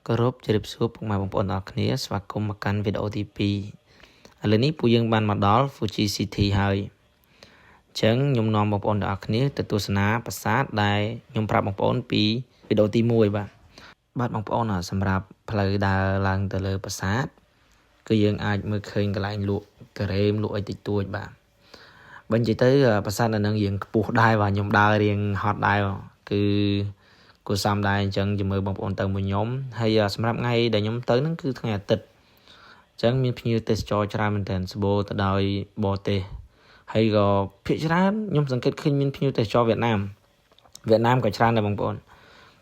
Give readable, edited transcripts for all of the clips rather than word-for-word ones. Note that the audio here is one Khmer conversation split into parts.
គោរពជម្រាបសួរពុកម៉ែបងប្អូនទាំងអស់គ្នាស្វាគមន៍មកកាន់វីដេអូទី2ឥឡូវនេះពួកយើងបានមកដល់ Fuji City ហើយអញ្ចឹងខ្ញុំនាំបងប្អូនទាំងអស់គ្នាទៅទស្សនាប្រាសាទដែលខ្ញុំប្រាប់បងប្អូនពីវីដេអូទី1បាទបាទបងប្អូនសម្រាប់ផ្លូវដើរឡើងទៅលើប្រាសាទគឺយើងអាចមើលឃើញកន្លែងលក់ការ៉េមលក់អីតិចតួចបាទបើនិយាយទៅប្រាសាទនៅនឹងរៀងខ្ពស់ដែរបាទខ្ញុំដើររៀងហត់ដែរគឺគួរសមដែរអញ្ចឹងជាមួយបងប្អូនទៅមួយខ្ញុំហើយសម្រាប់ថ្ងៃដែលខ្ញុំទៅហ្នឹងគឺថ្ងៃអាទិត្យអញ្ចឹងមានភ្ញៀវទេសចរច្រើនមែនទែនសម្បូរទៅដោយបរទេសហើយក៏ភាគច្រើនខ្ញុំសង្កេតឃើញមានភ្ញៀវទេសចរវៀតណាមវៀតណាមក៏ច្រើនដែរបងប្អូន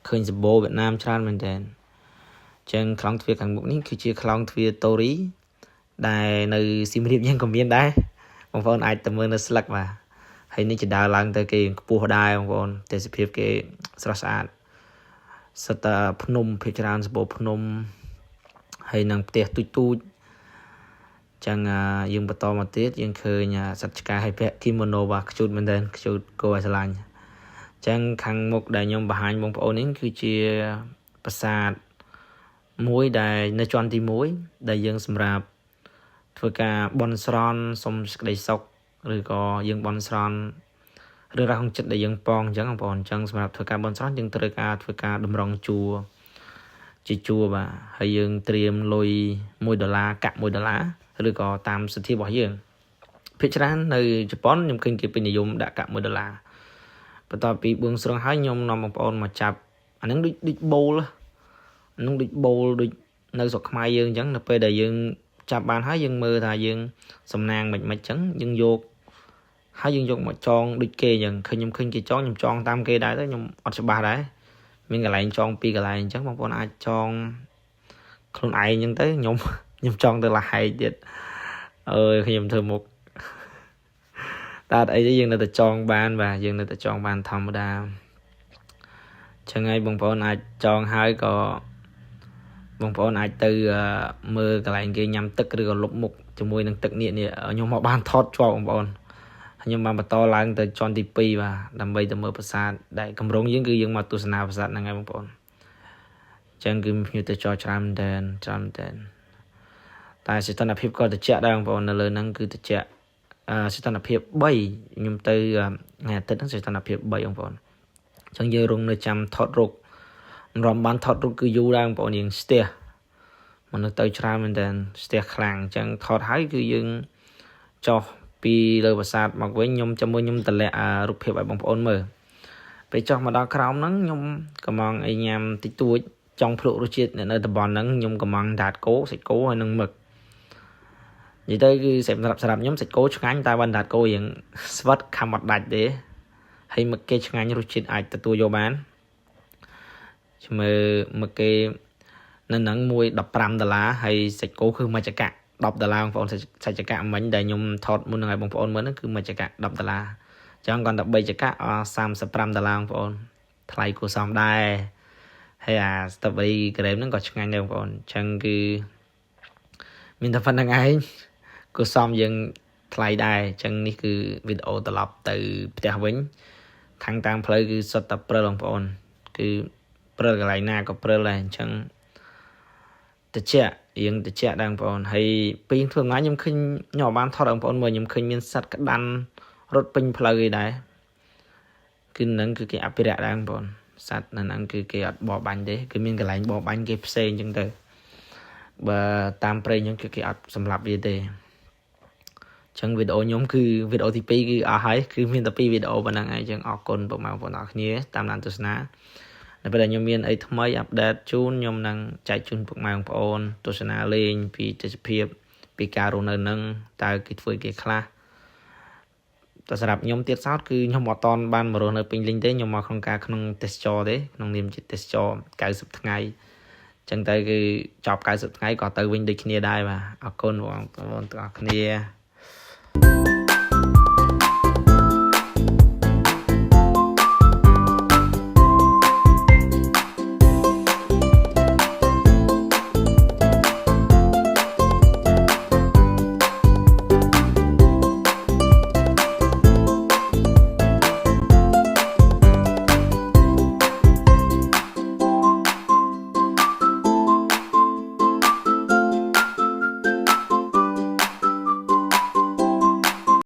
ឃើញសម្បូរវៀតណាមច្រើនមែនទែនអញ្ចឹងខ្លោងទ្វារខាងមុខនេះគឺជាខ្លោងទ្វារតូរីដែលនៅសៀមរាបយើងក៏មានដែរបងប្អូនអាចទៅមើលនៅស្លឹកបាទហើយនេះជាដើរឡើងទៅគេខ្ពស់ដែរបងប្អូនទេសភាពគេស្រស់ស្អាតសិតតែភ្នំភាគច្រើនសម្បូរភ្នំហើយនឹងផ្ទះទូចទូចចឹងយើងបន្តមកទៀតយើងឃើញសត្វឆ្កែហើយពាក់គីម៉ូណូបាទខ្ជូតមែនទែនខ្ជូតគួរឲ្យស្រឡាញ់ចឹងខាងមុខដែលខ្ញុំបង្ហាញបងប្អូននេះគឺជាប្រាសាទមួយដែលនៅជាន់ទី1ដែលយើងសម្រាប់ធ្វើការបន់ស្រន់សុំសេចក្តីសុខឬក៏យើងបន់ស្រន់រឿងរ៉ាវក្នុងចិត្តដែលយើងប៉ងអញ្ចឹងបងប្អូនអញ្ចឹងសម្រាប់ធ្វើការបន់ស្រន់យើងត្រូវការធ្វើការតម្រង់ជួរជាជួរបាទហើយយើងត្រៀមលុយ1ដុល្លារកាក់1ដុល្លារឬក៏តាមសទ្ធារបស់យើងភាគច្រើននៅជប៉ុនខ្ញុំឃើញគេពេញនិយមដាក់កាក់1ដុល្លារបន្ទាប់ពីបួងសួងហើយខ្ញុំនាំបងប្អូនមកចាប់អាហ្នឹងដូចដូចបូលអាហ្នឹងដូចបូលដូចនៅស្រុកខ្មែរយើងអញ្ចឹងនៅពេលដែលយើងចាប់បានហើយយើងមើលថាយើងសំណាងមិនមិនអញ្ចឹងយើងយកហើយយើងយកមកចងដូចគេអញ្ចឹងឃើញខ្ញុំឃើញគេចងខ្ញុំចងតាមគេដែរទៅខ្ញុំអត់ច្បាស់ដែរមានកន្លែងចងពីរកន្លែងអញ្ចឹងបងប្អូនអាចចងខ្លួនឯងអញ្ចឹងទៅខ្ញុំខ្ញុំចង់ទៅលហែកទៀតអើយខ្ញុំធ្វើមុខតែអត់អីទេយើងនៅតែចងបានបាទយើងនៅតែចងបានធម្មតាចឹងហើយបងប្អូនអាចចងហើយក៏បងប្អូនអាចទៅមើលកន្លែងគេញ៉ាំទឹកឬក៏លុបមុខជាមួយនឹងទឹកនេះនេះខ្ញុំមកបានថតជាប់បងប្អូនខ្ញុំបានបន្តឡើងទៅជាន់ទី2បាទដើម្បីទៅមើលប្រាសាទដែលកម្រងយើងគឺយើងមកទស្សនាប្រាសាទហ្នឹងហើយបងប្អូនចឹងគឺមានភ្ញៀវទេសចរច្រើនមែនទែនច្រើនមែនទែនតែសីតុណ្ហភាពក៏ត្រជាក់ដែរបងប្អូននៅលើហ្នឹងគឺត្រជាក់អឺសីតុណ្ហភាព3ខ្ញុំទៅថ្ងៃអាទិត្យហ្នឹងសីតុណ្ហភាព3បងប្អូនអញ្ចឹងយើងរងនៅចាំថតរូបរំបានថតរូបគឺយូរដែរបងប្អូនយើងស្ទះមនុស្សទៅច្រើនមែនតើស្ទះខ្លាំងអញ្ចឹងថតហើយគឺយើងចុះពីលើប្រាសាទមកវិញខ្ញុំចាំមើលខ្ញុំតម្លាក់រូបភាពឲ្យបងប្អូនមើលពេលចុះមកដល់ក្រោមហ្នឹងខ្ញុំកំងអីញ៉ាំតិចតួចចង់ភ្លក់រសជាតិនៅតំបន់ហ្នឹងខ្ញុំកំងដាតគោសាច់គោហើយនឹងមឹកនិយាយទៅគឺសម្រាប់ខ្ញុំសាច់គោឆ្ងាញ់តែបានដាតគោរៀងស្វិតខំអត់ដាច់ទេហើយមឹកគេឆ្ងាញ់រសជាតិអាចទទួលយកបានជំមើមឹកគេនៅហ្នឹងមួយ15ដុល្លារហើយសាច់គោគឺមួយចកាក់10ដុល្លារបងប្អូនសាច់ចកាក់មិញដែលខ្ញុំថតមុននឹងឲ្យបងប្អូនមើលហ្នឹងគឺមួយចកាក់10ដុល្លារអញ្ចឹងគាត់តែ3ចកាក់អស់35ដុល្លារបងប្អូនថ្លៃគួរសមដែរហើយអា strawberry cream ហ្នឹងក៏ឆ្ងាញ់ដែរបងប្អូនអញ្ចឹងគឺមានតែប៉ុណ្្នឹងឯងគួរសមយើងថ្លៃដែរអញ្ចឹងនេះគឺវីដេអូត្រឡប់ទៅផ្ទះវិញខាងតាមផ្លូវគឺសុទ្ធតែព្រិលបងប្អូនគឺព្រិលកន្លែងណាក៏ព្រិលដែរអញ្ចឹងតិចរៀងតិចដែរបងប្អូនហើយពេលធ្វើថ្ងៃខ្ញុំឃើញខ្ញុំបានថតបងប្អូនមើលខ្ញុំឃើញមានសត្វក្តាន់រត់ពេញផ្លូវឯដែរគឺនឹងគឺគេអភិរក្សដែរបងប្អូនសត្វនៅហ្នឹងគឺគេអត់បរបាញ់ទេគឺមានកន្លែងបរបាញ់គេផ្សេងអញ្ចឹងទៅបើតាមព្រៃអញ្ចឹងគឺគេអត់សម្លាប់វាទេអញ្ចឹងវីដេអូខ្ញុំគឺវីដេអូទី2គឺអស់ហើយគឺមានតែ2វីដេអូប៉ុណ្ណឹងឯងអញ្ចឹងអរគុណពុកម៉ែបងប្អូនអរគ្នាតាមដានទស្សនានៅពេលដែលខ្ញុំមានអីថ្មីupdate ជូនខ្ញុំនឹងចែកជូនពុកម៉ែបងប្អូនទស្សនាលេងពីទេសភាពពីការរស់នៅនឹងតើគេធ្វើគេខ្លះតែសម្រាប់ខ្ញុំទៀតសោតគឺខ្ញុំអត់តន់បានមករស់នៅពេញលេញទេខ្ញុំមកក្នុងការក្នុងទេសចរទេក្នុងនាមជាទេសចរ90ថ្ងៃចឹងទៅគឺចប់90ថ្ងៃក៏ទៅវិញដូចគ្នាដែរបាទអរគុណបងប្អូនទាំងអស់គ្នា។